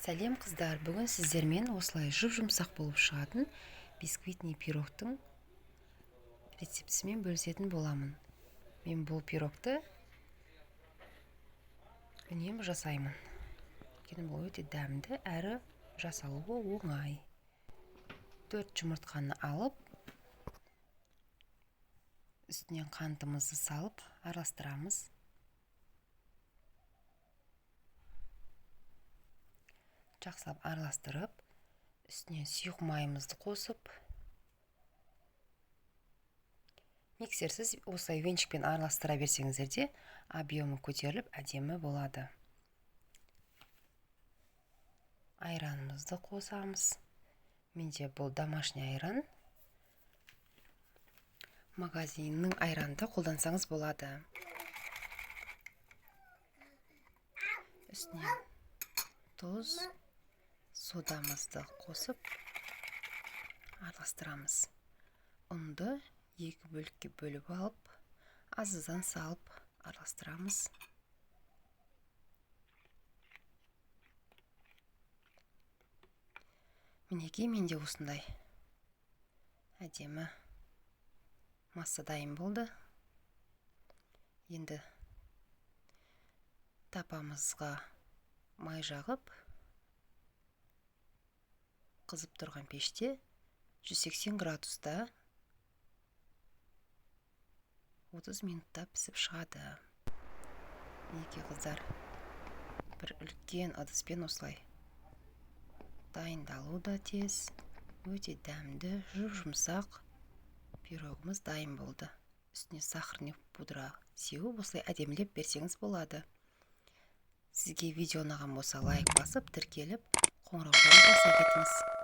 Сәлем, қыздар! Бүгін сіздермен осылай жұп-жұмсақ болып шығатын бисквитный пирогтың рецептісімен бөлісетін боламын. Мен бұл пирогты үнемі жасаймын, өйткені бұл өте дәмді әрі жасалуы оңай. 4 жұмыртқаны алып, үстінен қантымызды салып араластырамыз. Жақсылап араластырып, үстінен сұйық майымызды қосып, миксерсіз осылай венчикпен араластыра берсеңіздер де, объемы көтеріліп, әдемі болады. Айранымызды қосамыз. Менде бұл домашний айран. Магазиннің айранды қолдансаңыз болады. Үстінен тұз, содамызды қосып араластырамыз. Ұнды 2 бөлікке бөліп алып, аз-аздан салып араластырамыз. Мінекей, менде осындай әдемі масса дайын болды. Енді тапамызға май жағып, қызып тұрған пеште 180 градуста 30 минутта пісіп шығады. Мінекей, қыздар, бір үлкен ыдыспен осылай дайындалу да тез, өте дәмді, жұп-жұмсақ пирогымыз дайын болды. Үстіне сахарный пудра сеуіп, осылай әдемілеп берсеңіз болады. Сізге видео ұнаған болса, лайк басып, тіркеліп, қоңыраушаны баса кетіңіз.